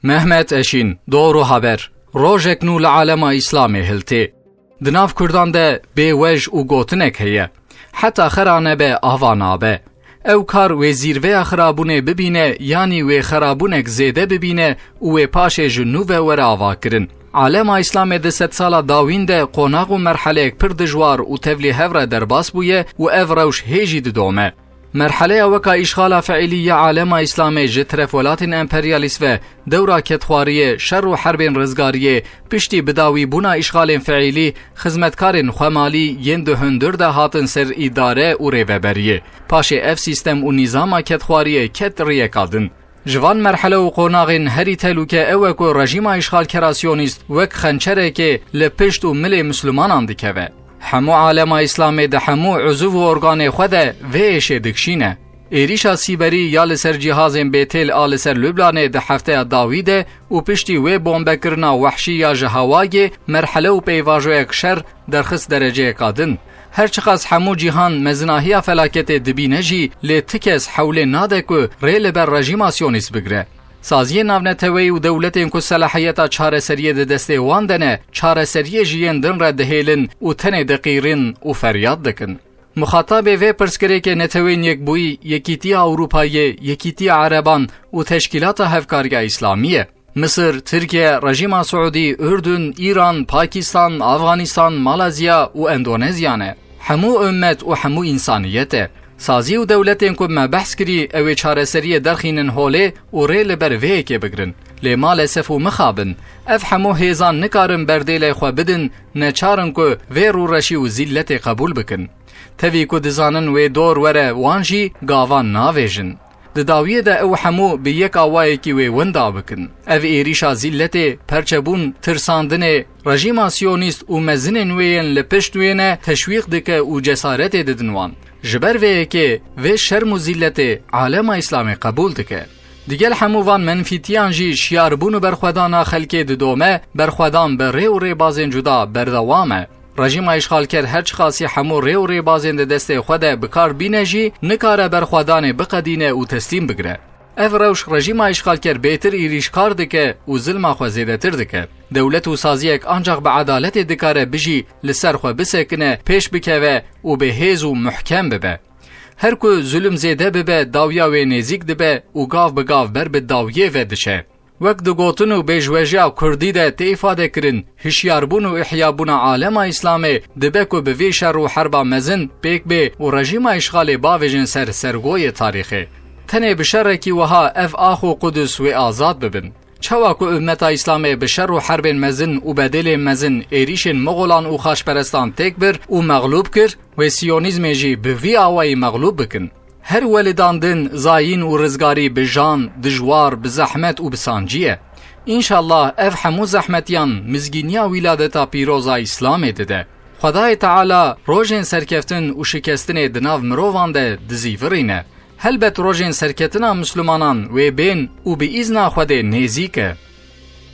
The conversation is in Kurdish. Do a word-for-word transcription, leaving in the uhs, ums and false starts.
Mehmet Eşîn, Doğru Haber. Rojek nû li alema Îslamê hiltê. Di nav Kurdan de bêwej û gotinek heye. Heta xera nebe, ava nabe. Ew kar wê zîrveya xirabûnê bibîne, yanî wê xerabûnek zêde bibîne û wê paşê ji nû ve were avakirin. Alema Îslamê di sedsala dawîn de qonax û merheleyek pir dijwar û tevlî hev re derbas bûye û ev rewş hê jî didome. Merheleya weka îşxala fiîlî ya alema Îslamê ji teref welatên emperyalîst ve dewra kedxwariyê, şer û herbên rizgariyê, piştî bidawîbûna îşxalên fiîlî, xizmetkarên xwemalî yên di hundir de hatin ser îdare û rêveberiyê. Paşê ev sîstem û nîzama kedxwariyê ket riyeka din. Ji van merhele û qonaxên herî telûke ew e ku rejîma îşxalkera siyonîst wek xençerekê li pişt û milê mislimanan dikeve. Hemû alema Îslamê di hemû uzuv û organê xwe de vê êşê dikişîne. Êrîşa sîberî ya li ser cîhazên bêtêl a li ser Lubnanê di hefteya dawî de û piştî wê bombekirina wehşî ya ji hewayê, merhele û peyvajoyek şer derxist dereceyeka din. Her çiqas hemû cîhan mezinahiya felaketê dibîne jî, lê ti kes hewlê nade ku rê li ber rejîma siyonîst bigire. Saziyên navneteweyî û dewletên ku selahiyeta çareseriyê di destê wan de ne, çareseriyê ji yên din re dihêlin û tenê diqîrin û feryad dikin. Muxatabê vê pirsgirêkê Neteweyên Yekbûyî, Yekîtiya Ewropayê, Yekîtiya Ereban û Teşkîlata Hevkariya Îslamî ye. Misir, Tirkiye, Rejîma Siûdî, Urdun, Îran, Pakistan, Afganistan, Malezya û Endonezya ne. Hemû ummet û hemû însaniyet e. Sazî û dewletên ku me behs kirî, ew ê çareseriyê derxînin holê û rê li ber vê yekê bigrin. Lê malesef û mixabin, ev hemû hêzan nikarin berdêlê xwe bidin, neçar in ku vê rûreşî û zîlletê qebûl bikin. Tevî ku dizanin wê dor were wan jî gavan navêjin. Di dawiyê de ew hemû bi yek awayekî wê winda bikin. Ev êrîşa zîlletê, perçebûn, tirsandinê, rejîma siyonîst û mezinên wê yên li pişt wê ne teşwîq dike û cesaretê didin wan. Ji ber vê yekê vê şerm û zîlletê alema Îslamê qebûl dike. Digel hemû van menfîtiyan jî şiyarbûn û berxwedana xelkê didome, berxwedan bi rê û rêbazên cuda berdewam e. Rejîma îşxalker her çiqasî hemû rê û rêbazên di destê xwe de bi kar bîne jî, nikare berxwedanê biqedîne û teslîm bigire. Ev rewş rejîma îşxalker bêtir îrîşkar dike û zilma xwe zêdetir dike. Dewlet û saziyek ancax bi edaletê dikare bijî, li ser xwe bisekine, pêş bikeve û bi hêz û muhkem bibe. Her ku zulm zêde bibe, dawiya wê nêzîk dibe û gav bi gav ber bi dawiyê ve diçe. Wek di gotin û bêjwejiya kurdî de tê îfade kirin, hişyarbûn û ihyabûna alema Îslamê dibe ku bi vî şer û herba mezin pêk bê û rejîma îşxalê bavêjin ser sergoyê tarîxê. Tenê bi şerekî wiha ev ax û Qudus wê azad bibin. Çawa ku ummeta Îslamê bi şer û herbên mezin û bedêlên mezin êrîşên Moxolan û xaçperestan têk bir û mexlûb kir, wê siyonîzmê jî bi vî awayî mexlûb bikin. Her welidandin, zayîn û rizgarî bi jan, dijwar, bi zehmet û bi sancî ye. Înşallah ev hemû zehmetiyan mizgîniya wîladeta pîroza Îslamê dide. Xwedayê Teala rojên serkeftin û şikestinê di nav mirovan de dizîvirîne. Helbet rojên serketina Mislimanan wê bên û bi îzna Xwedê nêzîk e.